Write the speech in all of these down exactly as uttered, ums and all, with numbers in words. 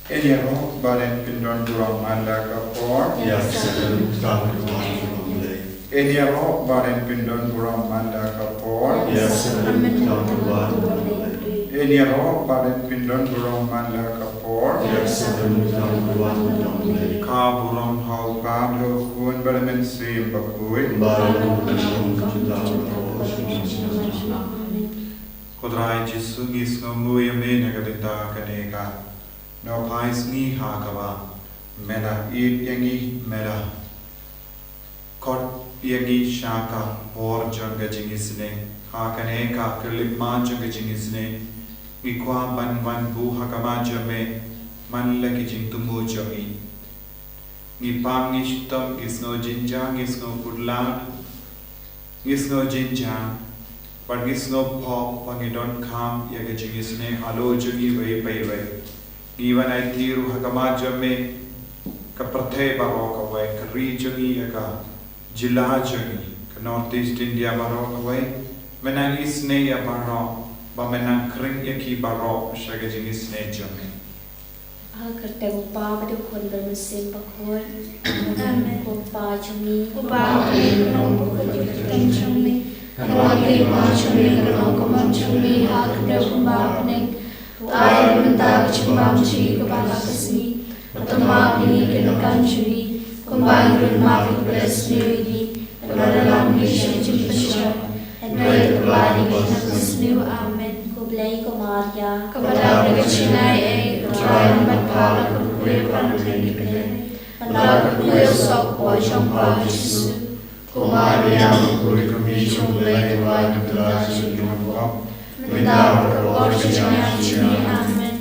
Ïaroh ba ren pyndon burom man la ka por. Ïaroh ba ren pyndon burom man la ka por. Ïaroh ba ren pyndon burom man la ka por. Ka burom ha u Kpa bad ha u Khun bad ha u Mynsiem Bakhuid. Ko Trai Jisu, ngi sngewnguh ïa me na ka bynta kane ka nongphai sngi ha kaba me la ïeit ïa ngi, me la khot ïa ngi sha ka por jong ka jingisynei. Ha kane ka khyllipmat jong ka jingisynei, ngi kwah ban wan buh ha khmat jong me man la ki jingthmu jong ngi. Ngi pang, ngi shitom, ngi sngew jynjar, ngi sngew khuslai, ngi sngew jynjar, bad ngi sngew pop ba ngi donkam ïa ka jingisynei halor jong ngi iwei pa iwei. Ngi wan aiti ruh ha khmat jong me ka pyrthei baroh kawei, ka ri jong ngi, ïa ka jylla jong ngi ka North East India baroh kawei. Me nang isynei ïa baroh, ba me nang khring ïa ki baroh sha ka jingisynei jong me. Ha ka kyrteng u Kpa bad u Khun bad u Mynsiem Bakhuid. Amen. Ko Kpa jong ngi. Ko Kpa jong ngi, ka long bakhuid ka kyrteng jong me. Ka long ka hima jong me, ka long ka mon jong me ha ka khyndew kumba ha bneng. To ai ïa ngi mynta ka jingbam jong ngi kaba la ka sngi. Bad to map ïa ngi ki nongkam jong ngi, kumba ngi ruh ngi map ïa kiba la sniew ïa ngi. Bad to ym lam ngi sha ka jingpynshoi, hynrei to pynlait ngi na ka jingsniew. Amen. Khublei ko Maria, kaba dap da ka jingaiei, U Trai u don bad pha, la kyrkhu ïa pha na pdeng ki khynnah, bad la kyrkhu ïa u saw kpoh jong pha u Jisu. Ko Maria, bakhuid ka kmie jong U Blei, to wad ïa ngi ki kynthei sha ka por jong ka pop, mynta bad ha ka por jong ka jingïap jong ngi. Amen.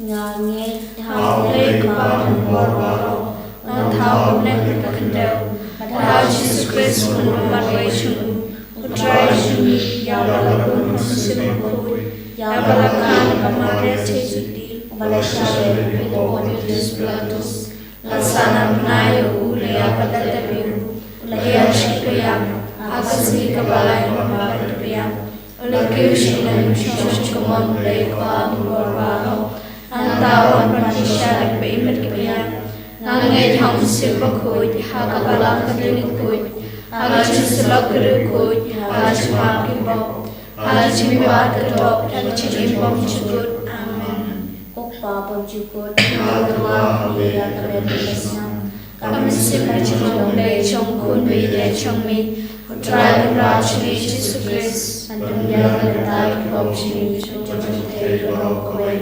Nga ngeit ha U Blei Kpa Nongpynbor baroh, Nongthaw ha bneng bad ha ka khyndew, bad ha U Jisu Khrist, U Khun uba marwei jong U, U Trai jong ngi, ïa uba la bun ha U Mynsiem Bakhuid, ïa uba la kha na ka Maria thei jong U Blei, uba la shah leh ha u Pontius Pilatus, la sah na bnai ïa u, la ïap bad la tep ïa u, u la ïaid sha ka ïap, ha ka sngi kaba lai namar ki ïap, u la kiew sha ka lyngkhuh jong ka mon U Blei Kpa Nongpynbor baroh, nangta u wan ban ïaishah ïa kiba im bad kiba ïap. Nga ngeit ha U Mynsiem Bakhuid, ha ka Balang Katholik khuid, ha ka jingsyllok ki riewkhuid, ha ka jingmap ki pop, ha ka jingmihpat ka doh, ha ka jingim bymjukut. Amen. Ko Kpa bymjukut, nga duwai ïa ka met ka snam, ka mynsiem bad ka jinglong Blei jong U Khun ba ïeit jong me, U Trai Kynrad jong ngi Jisu Khrist, ban pynbiang na ka bynta ki pop jong ngi, jong ka pyrthei baroh kawei.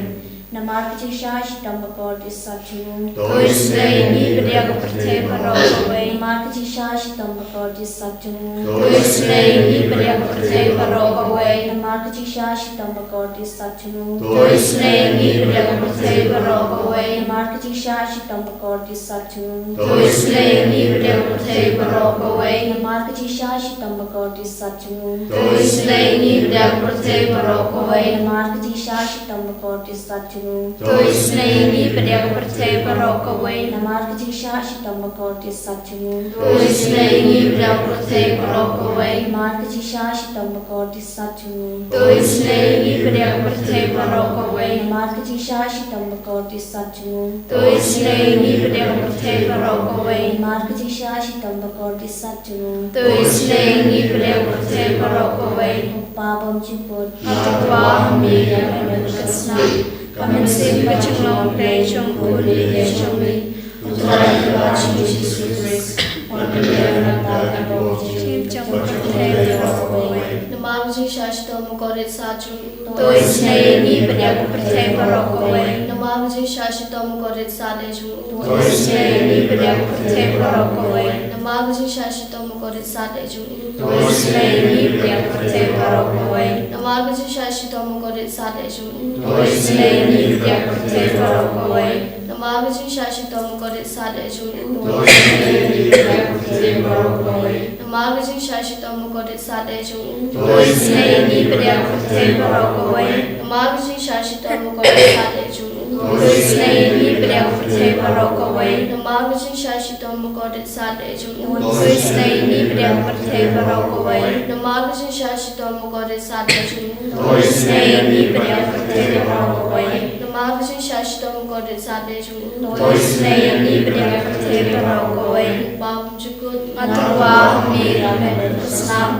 Namar ka jingshah shitom bakordit sat jong U. To isynei ïa ngi bad ïa ka pyrthei baroh kawei. Namar ka jingshah shitom bakordit sat jong U. To isynei ïa ngi bad ïa ka pyrthei baroh kawei. Namar ka jingshah shitom bakordit sat jong U. To isynei ïa ngi bad ïa ka pyrthei baroh kawei. Namar ka jingshah shitom bakordit sat jong U. To isynei ïa ngi bad ïa ka pyrthei baroh kawei. Namar ka jingshah shitom bakordit sat jong U. To isynei ïa ngi bad ïa ka pyrthei baroh kawei. Namar ka jingshah shitom bakordit sat jong U. To isynei ïa ngi bad ïa ka pyrthei baroh kawei. Namar ka jingshah shitom bakordit sat jong U. To isynei ïa ngi bad ïa ka pyrthei baroh kawei. Namar ka jingshah shitom bakordit sat jong U. To isynei ïa ngi bad ïa ka pyrthei baroh kawei. Namar ka jingshah shitom bakordit sat jong U. To isynei ïa ngi bad ïa ka pyrthei baroh kawei. Namar ka jingshah shitom bakordit sat jong U. To isynei ïa ngi bad ïa ka pyrthei baroh kawei. Ko Kpa bymjukut, nga duwai ïa me, ka met ka snam, ka mynsiem, ka jinglong Blei jong U Khun ba ïeit jong me, U Trai Kynrad jong ngi Jisu Khrist, ban pynbiang na ka bynta ki pop jong ngi, jong ka pyrthei baroh kawei. Namar ka jingshah shitom bakordit sat jong U. To isynei ïa ngi bad ïa ka pyrthei baroh kawei. Namar ka jingshah shitom bakordit sat jong U. To isynei ïa ngi bad ïa ka pyrthei baroh kawei. Namar ka jingshah shitom bakordit sat jong U. To isynei ïa ngi bad ïa ka pyrthei baroh kawei. Namar ka jingshah shitom bakordit sat jong U. To isynei ïa ngi bad ïa ka pyrthei baroh kawei. Namar ka jingshah shitom bakordit sat jong U. To isynei ïa ngi bad ïa ka pyrthei baroh kawei. Namar ka jingshah shitom bakordit sat jong U. To isynei ïa ngi bad ïa ka pyrthei baroh kawei. Namar ka jingshah shitom bakordit sat jong U. To isynei ïa ngi bad ïa ka pyrthei baroh kawei. Namar ka jingshah shitom bakordit sat jong U. To isynei ïa ngi bad ïa ka pyrthei baroh kawei. Namar ka jingshah shitom bakordit sat jong U. To isynei ïa ngi bad ïa ka pyrthei baroh kawei. Namar ka jingshah shitom bakordit sat To isynei ïa ngi bad ïa ka pyrthei baroh kawei. Bapjukut, nga tyrwa ha me ïa ka met bad ka snam,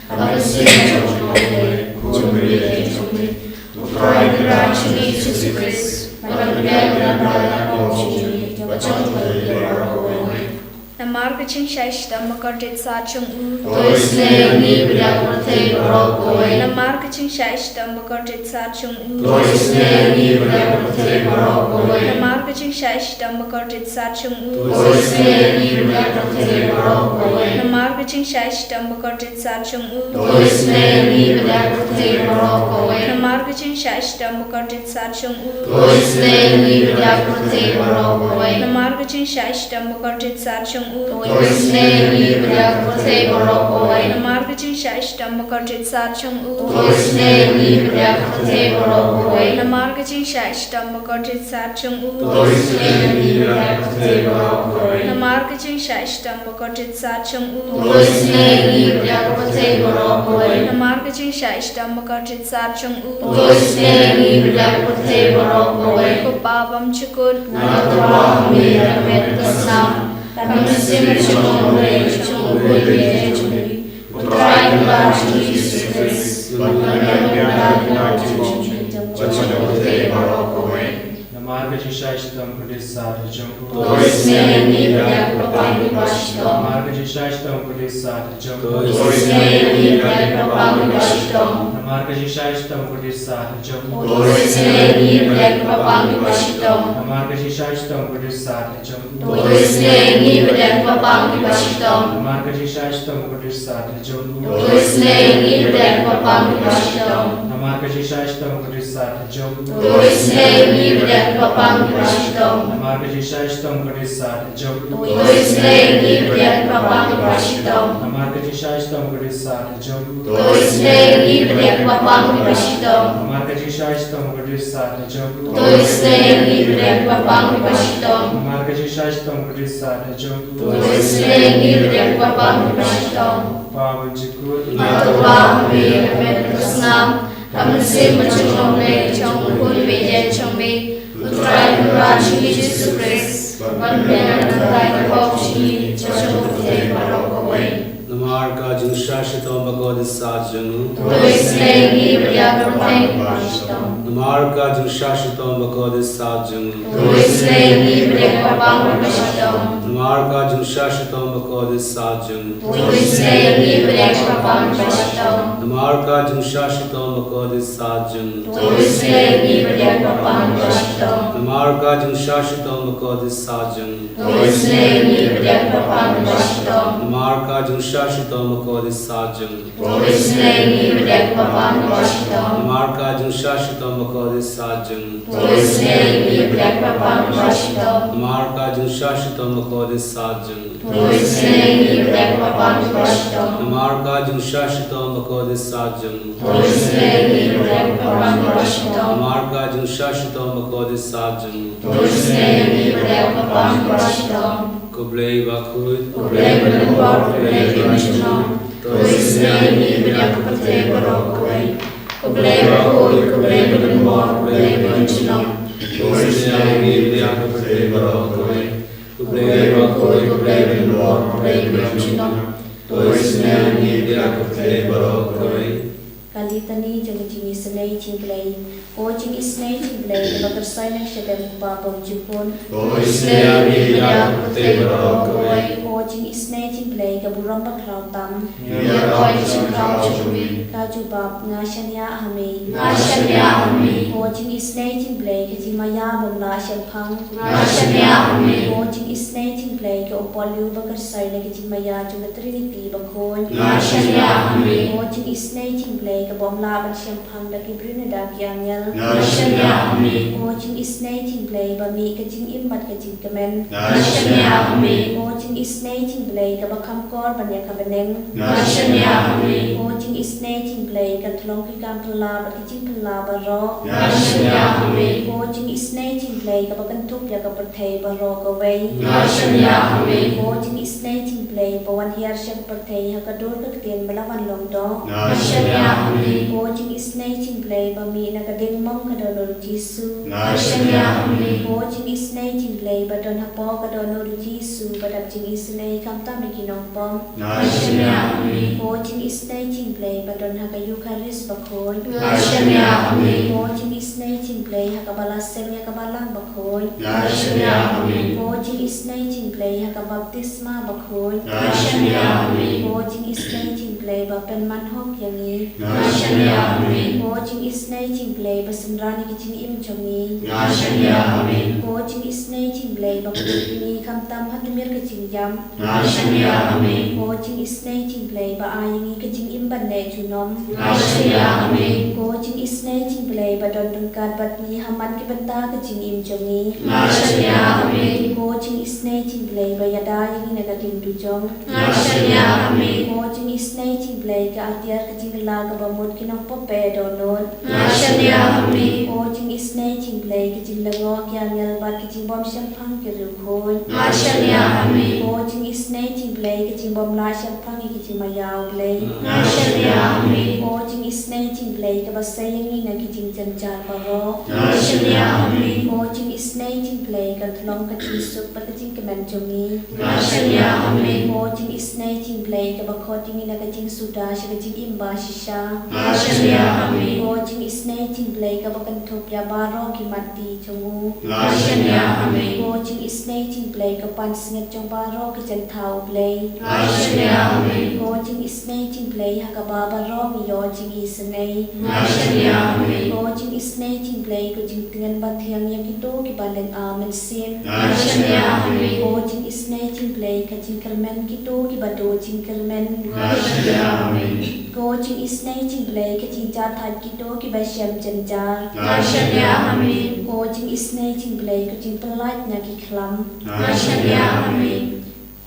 ha ka mynsiem jong U Blei, U Kynrad jong ngi, U Trai Kynrad jong ngi Jisu Khrist, ban pynbiang ïa ka met bad ka snam jong ngi bad jong ka pyrthei baroh kawei. Namar ka jingshai shitom bakordit sat jong U. To isynei ïa ngi bad ïa ka pyrthei baroh kawei. Namar ka jingshai shitom bakordit sat jong U. To isynei ïa ngi bad ïa ka pyrthei baroh kawei. Namar ka jingshai shitom bakordit sat jong U. To isynei ïa ngi bad ïa ka pyrthei baroh kawei. Namar ka jingshai shitom bakordit sat jong U. To isynei ïa ngi bad ïa ka pyrthei baroh kawei. Namar ka jingshai shitom bakordit sat jong U. To isynei ïa ngi bad ïa ka pyrthei baroh kawei. Namar ka jingshai shitom bakordit sat jong U. To isynei ïa ngi bad ïa ka pyrthei baroh kawei. Namar ka jingshai shitom bakordit sat jong U. To isynei ïa ngi bad ïa ka pyrthei baroh kawei. Namar ka jingshai shitom bakordit sat jong U. To isynei ïa ngi bad ïa ka pyrthei baroh kawei. Namar ka jingshai shitom bakordit sat jong U. To isynei ïa ngi bad ïa ka pyrthei baroh kawei. Namar ka jingshai shitom bakordit sat jong U. To isynei ïa ngi bad ïa ka pyrthei baroh kawei. Ko Pa bymjukut, nga tyrwa ha me ïa ka met ka snam, ha ka mynsiem jong U Blei, jong U Kynrad jong ngi, U Trai Kynrad jong ngi Jisu Khrist, ban pynbiang ïa ka met jong ngi bad jong ka pyrthei baroh kawei. Namar ka jingshai shitom bakordit sat jong U. To isynei ïa ngi bad ïa ka pang kaba shitom. Namar ka jingshai shitom bakordit sat jong U. To isynei ïa ngi bad ïa ka pang kaba shitom. Namar ka jingshai shitom bakordit sat jong U. To isynei ïa ngi bad ïa ka pang kaba shitom. Namar ka jingshai shitom bakordit sat jong U. To isynei ïa ngi bad ïa ka pang kaba shitom. Namar ka jingshai shitom bakordit sat jong U. To isynei ïa ngi bad ïa ka pang kaba shitom. Namar ka jingshai shitom bakordit sat jong U. To isynei ïa ngi bad ïa ka pang kaba shitom. Namar ka jingshai shitom bakordit sat jong U. To isynei ïa ngi bad ïa ka pang kaba shitom. Namar ka jingshai shitom bakordit sat jong U. To isynei ïa ngi bad ïa ka pang kaba shitom. Namar ka jingshai shitom bakordit sat jong U. To isynei ïa ngi bad ïa ka pang kaba shitom. Namar ka jingshai shitom bakordit sat jong U. To isynei ïa ngi bad ïa ka pang kaba shitom. Pa bymjukut, nga tyrwa ha me ïa ka met ka snam, ha ka mynsiem jong U Blei, jong U Khun baieit jong me, U Trai Kynrad jong ngi Jisu Khrist, ban pynbiang ïa ka met ka snam jong ngi bad jong ka pyrthei baroh kawei. Namar ka jingshai shitom bakordit sat jong U. To isynei ïa ngi bad ïa ka pang kaba shitom. Namar ka jingshai shitom bakordit sat jong U. To isynei ïa ngi bad ïa ka pang kaba shitom. Namar ka jingshai shitom bakordit sat jong U. To isynei ïa ngi bad ïa ka pang kaba shitom. Namar ka jingshai shitom bakordit sat jong U. To isynei ïa ngi bad ïa ka pang kaba shitom. Namar ka jingshai shitom bakordit sat jong U. To isynei ïa ngi bad ïa ka pang kaba shitom. Namar ka jingshai shitom bakordit sat jong U. To isynei ïa ngi bad ïa ka pang kaba shitom. Namar ka jingshai shitom bakordit sat jong U. To isynei ïa ngi bad ïa ka pang kaba shitom. Namar ka jingshai shitom bakordit sat jong U. To isynei ïa ngi bad ïa ka pang kaba shitom. Namar ka jingshai shitom bakordit sat jong U. To isynei ïa ngi bad ïa ka pang kaba shitom. Namar ka jingshai shitom bakordit sat jong U. To isynei ïa ngi bad ïa ka pang kaba shitom. Ko Blei bakhuid, ko Blei badonbor, ko Blei bymjukut. To isynei ïa ngi bad ïa ka pyrthei baroh kawei. Ko Blei bakhuid, ko Blei badonbor, ko Blei bymjukut. To isynei ïa ngi bad ïa ka pyrthei baroh kawei. Ko Blei bakhuid, ko Blei badonbor, ko Blei bymjukut. To isynei ïa ngi bad ïa ka pyrthei baroh kawei. Ka Litani jong ka jingisynei jingblei. Ko jingisynei jingblei, kaba kyrsoi na ka shadem ko Pa bymjukut. To isynei ïa ngi bad ïa ka pyrthei baroh kawei. Ko jingisynei jingblei, ka burom bakhraw tam. Ïa ka jingkyrkhu jong me. Ka jubab, nga shaniah ha me. Nga shaniah ha me. Ko jingisynei jingblei, ka jingmaïa bym lah shemphang. Nga shaniah ha me. Ko jingisynei jingblei, ka upolu ba kyrsoi na ka jingmaïa jong ka Trinity bakhuid. Nga shaniah ha me. Ko jingisynei jingblei, ka bym lah ban shemphang da ki briew ne da ki angel. Nga shaniah ha me. Ko jingisynei jingblei, ba mih ka jingim bad ka jingkmen. Nga shaniah ha me. Ko jingisynei jingblei, kaba kham kor ban ïa ka bneng. Nga shaniah ha me. Ko jingisynei jingblei, ka tyllong ki kam phylla bad ki jingphylla baroh. Nga shaniah ha me. Ko jingisynei jingblei, kaba kynthup ïa ka pyrthei baroh kawei. Nga shaniah ha me. Ko jingisynei jingblei, ba wan hiar sha ka pyrthei ha ka dur ka ktien ba la wan long doh. Nga shaniah ha me. Ko jingisynei jingblei, ba mih na ka diengmong ka Dohnud u Jisu. Nga shaniah ha me. Ko jingisynei jong U Blei ba don hapoh ka dohnud u Jisu ba dap jingisynei khamtam ïa ki nongpop. Nga shaniah ha me. Ko jingisynei jong U Blei ba don ha ka Eukharist bakhuid. Nga shaniah ha me. Ko jingisynei jong U Blei ha kaba la seng ïa ka Balang bakhuid. Nga shaniah ha me. Ko jingisynei jong U Blei ha ka baptisma bakhuid. Nga shaniah ha me. Ko jingisynei jong U Blei ba pynman hok ïa ngi. Nga shaniah ha me. Ko jingisynei jong U Blei ba synran ïa ka jingim jong ngi. Nga shaniah ha me. Ko jingisynei jong U Blei ba kyrkhu ïa ngi khamtam ha tmier ka jingïap. Nga shaniah ha me. Ko jingisynei jong U Blei ba ai ïa ngi ka jingim ban leh junom. Nga shaniah ha me. Ko jingisynei jong U Blei ba don ryngkat bad ngi ha man ki bynta ka jingim jong ngi. Nga shaniah ha me. Ko jingisynei jong U Blei ba ïada ïa ngi na ka ding dujok. Nga shaniah ha me. Ko jingisynei jong U Blei ka atiar ka jingkylla kaba mut ki nongpop ba dohnud. Nga shaniah ha me. Ko jingisynei jong U Blei ka jinglyngngoh ki angel bad ka jingbym shemphang ki riewkhuid. Nga shaniah ha me. Ko jingisynei jong U Blei ka jingbym lah shemphang ïa ka jingmaïa U Blei. Nga shaniah ha me. Ko jingisynei jong U Blei kaba sei ïa ngi na ki jingjynjar baroh. Nga shaniah ha me. Ko jingisynei jong U Blei kan long ka jingsuk bad ka jingkmen jong ngi. Nga shaniah ha me. Ko jingisynei jong U Blei kaba khot ïa ngi na ka jingsuda sha ka jingim bashisha. Nga shaniah ha me. Ko jingisynei jong U Blei kaba kynthup ïa baroh ki mat ti jong u. Nga shaniah ha me. Ko jingisynei jong U Blei ka pansngiat jong baroh ki jingthaw U Blei. Nga shaniah ha me. Ko jingisynei jong U Blei ha kaba baroh ngi ïoh jingisynei. Nga shaniah ha me. Ko jingisynei jong U Blei ko jingtngen bathiang ïa kito kiba lynga mynsiem. Nga shaniah ha me. Ko jingisynei jong U Blei ka jingkyrmen kito kiba duh jingkyrmen. Nga shaniah ha me. Ko jingisynei jong U Blei ka jingjahthait kito kiba shem jynjar. Nga shaniah ha me. Ko jingisynei jong U Blei ka jingpyllait na ki khlam. Nga shaniah ha me.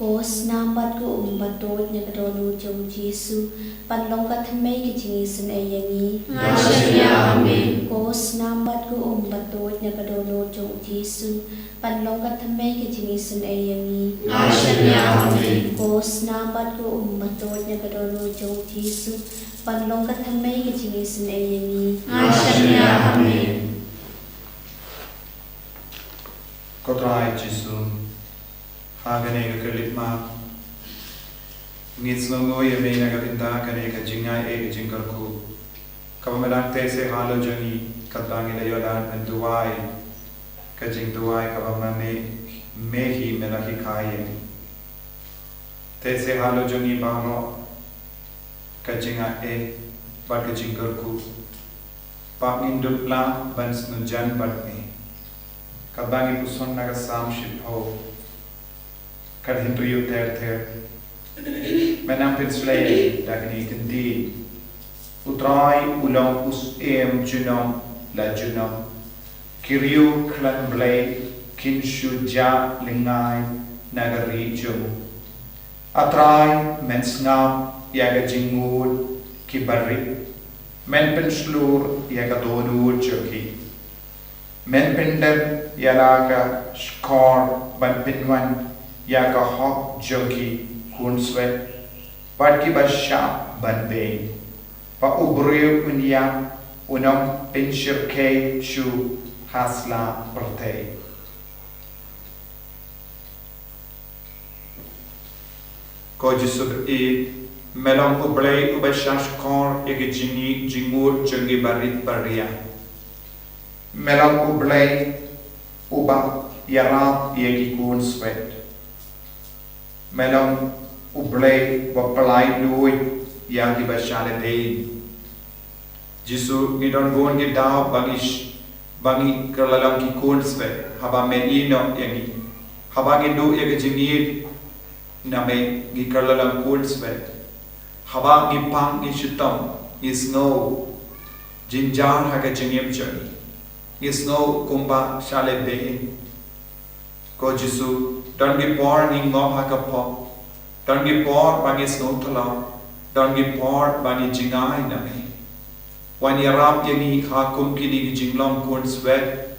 Ko snam bad ko um ba tuid na ka dohnud jong u Jisu, ban long ka thymmei ka jingisynei ïa ngi. Nga shaniah ha me. Ko snam bad ko um ba tuid na ka dohnud jong u Jisu, ban long ka thymmei ka jingisynei ïa ngi. Nga shaniah ha me. Ko snam bad ko um ba tuid na ka dohnud jong u Jisu, ban long ka thymmei ka jingisynei ïa ngi. Nga shaniah ha me. Ko Trai Jisu, ha kane ka khyllipmat ngi sngewnguh ïa me na ka bynta kane ka jingai eh ka jingkyrkhu kaba me la teh seh halor jong ngi, kaba ngi la ïoh lad ban duwai ka jingduwai kaba ma me, me hi me la hikai ïa ngi. Teh seh halor jong ngi baroh ka jingai eh bad ka jingkyrkhu, ba ngin dup lah ban sngewjan bad me. Kaba ngi puson na ka Salm shiphew, ka hynriew ter ter. Me nang pynshlei da kine ki kyntien: U Trai u long u syiem junom la junom. Ki riew khlem blei kin shu jah lyngngai na ka ri jong u. A Trai, men sngap ïa ka jingngud ki barit, men pynshlur ïa ka dohnud jong ki. Men pyndep ïa la ka shkor ban pynwan ïa ka hok jong ki khunswet bad kiba shah ban beiñ. Ba u briew un ïap, un ym pynshyrkhei shuh ha sla pyrthei. Ko Jisu ba ïeit, me long U Blei uba shah shkor ïa ki jingngeit jingngud jong ki barit baria. Me long U Blei uba ïarap ïa ki khunswet. Me long U Blei uba pyllait luid ïa kiba shah lehbeiñ. Jisu, ngi don bun ki daw ba ngi sh-, ba ngi kylla long ki khunswet haba me ïehnoh ïa ngi. Haba ngi duh ïa ka jingïeit na me ngi kylla long khunswet. Haba ngi pang ngi shitom ngi sngew jynjar ha ka jingim jong ngi. Ngi sngew kumba shah lehbeiñ. Ko Jisu, don ki por ngi ngop ha ka pop, don ki por ba ngi sngew thlot, don ki por ba ngi jngai na me. Wan ïarap ïa ngi ha kum kine ki jinglong khunswet,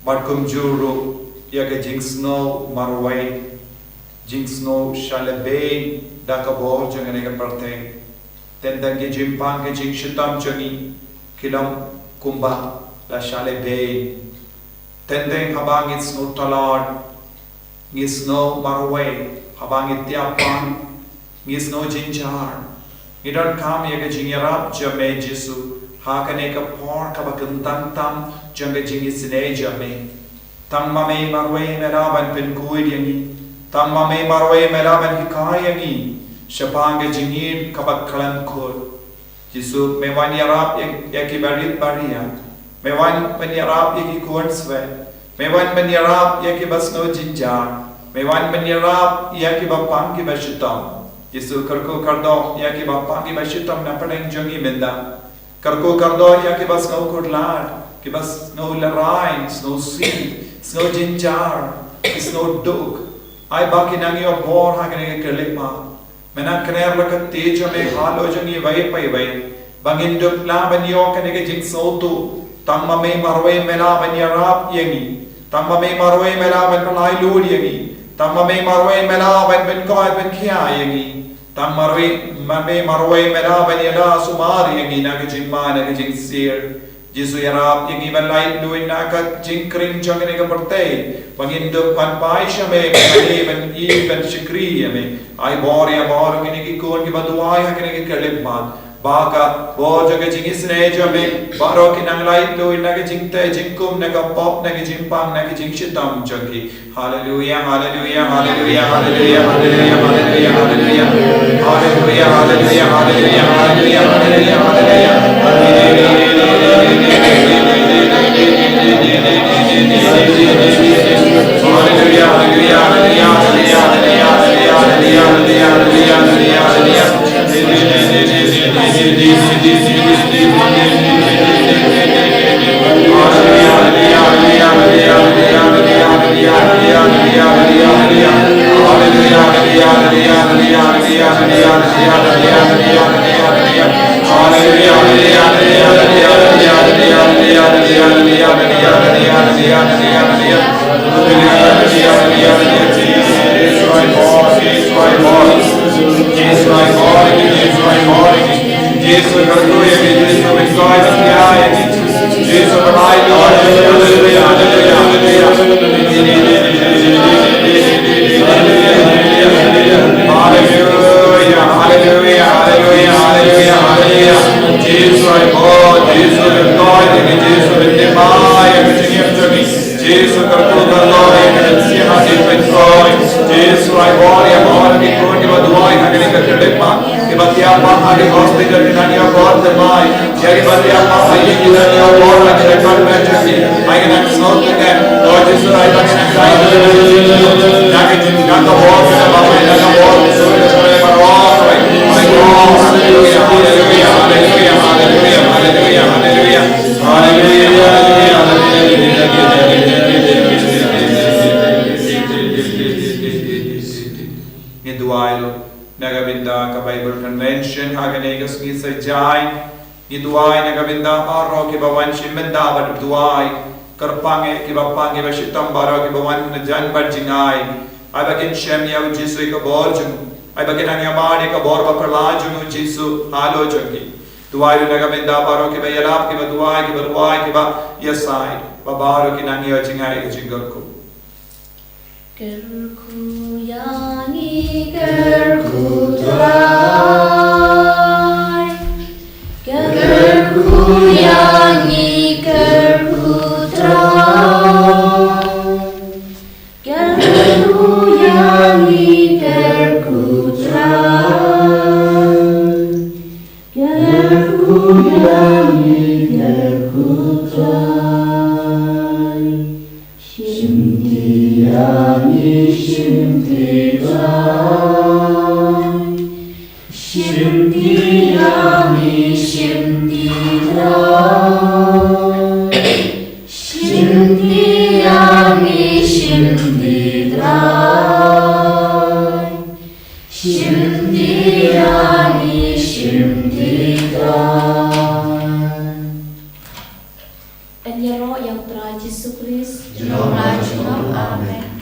bad kumjuh ruh ïa ka jingsngew marwei, jingsngew shah lehbeiñ da ka bor jong kane ka pyrthei. Teng teng ki jingpang ki jingshitom jong ngi ki long kumba la shah leh beiñ. Teng teng haba ngi sngew tlot, ngi sngew marwei, haba ngi tiap pang, ngi sngew jynjar, ngi donkam ïa ka jingïarap jong me Jisu ha kane ka por kaba kyntang tam jong ka jingisynei jong me. Tang ma me marwei me lah ban pynkhuid ïa ngi. Tang ma me marwei me lah ban hikai ïa ngi shaphang ka jingim kaba khlem kut. Jisu, me wan ïarap ïa, ïa kiba rit ba riang. Me wan ban ïarap ïa ki khun swet. Me wan ban ïarap ïa kiba sngew jynjar. Me wan ban ïarap ïa kiba pang kiba shitom. Jisu, kyrkhu kyrdoh ïa kiba pang kiba shitom na pdeng jong ngi mynta. Kyrkhu kyrdoh ïa kiba sngew khuslai, kiba sngew lehraiñ, sngew sih, sngew jynjar, ki sngew duk. Ai ba kin nang ïoh bor ha kane ka khyllipmat. Me nang kner la ka kti jong me halor jong ngi iwei pa iwei. Ba ngin dup lah ban ïoh kane ka jingsngewthuh. Tang ma me marwei me lah ban ïarap ïa ngi. Tang ma me marwei me lah ban pynlait lut ïa ngi. Tang ma me marwei me lah ban pynkoit pynkhia ïa ngi. Tang marwei, ma me marwei me lah ban ïada sumar ïa ngi na ka jingma na ka jingsir. Jisu, ïarap ïa ngi ban lait lut na ka jingkring jong kane ka pyrthei. Ba ngin dup ban phai sha me, ban ïa, ban ïa, ban shakri ïa me. Ai bor ïa baroh kine ki khun kiba duwai ha kane ka khyllipmat. Ba ka bor jong ka jingisynei jong me baroh kin nang lait lut na ka jingteh jingkum, na ka pop, na ka jingpang, na ka jingshitom jong ki. Haleluia, haleluia, haleluia, haleluia. Hallelujah, hallelujah, hallelujah, hallelujah, hallelujah. Jisu ai bor, Jisu ai bor, Jisu ai bor. Jisu kyrkhu kyrdoh ïa ka jingsngewsih ha ki pynkoit. Jisu ai bor ïa baroh ki khun kiba duwai ha kane ka khyllipmat. Kiba tiap pang ha ki hospital ki nang ïoh bor thymmai. Ïa kiba tiap pang ha ïing ki nang ïoh bor ha ki department jong ki. Ai ki nang sngewthuh. O Jisu ai ba ki nang kai. Ïa ki jingkyrkhu kyrdoh ïa ka bor. Hallelujah, hallelujah, hallelujah, hallelujah, hallelujah, hallelujah. Haleluya, haleluya, haleluya, haleluya. Ngi duwai ruh na ka bynta ka Bible Convention ha kane ka sngi Saitjaiñ. Ngi duwai na ka bynta baroh kiba wan shim bynta bad duwai. Kyrpang ïa kiba pang kiba shitom baroh kiba wan na jan bad jngai. Ai ba kin shem ïa u Jisu ïa ka bor jong u. Ai ba kin nang ïa mad ïa ka bor ba phylla jong u Jisu halor jong ki. Duwai ruh na ka bynta baroh kiba ïalap, kiba duwai, kiba duwai, kiba ïasai, ba baroh ki nang ïoh jngai ka jingkyrkhu. Kyrkhu ïa ngi, kyrkhu Trai. Kyrkhu ïa ngi, kyrkhu Trai. Kyrkhu ïa ngi, kyrkhu Trai. Kyrkhu ïa ngi, kyrkhu Trai. Shimti ïa ngi, shimti Trai. Shimti ïa ngi, shimti Trai. Shimti ïa ngi, shimti Trai. Shimti ïa ngi, shimti Trai. Yn ïaroh ïa u Trai Jisu Khrist. Junom la junom. Amen.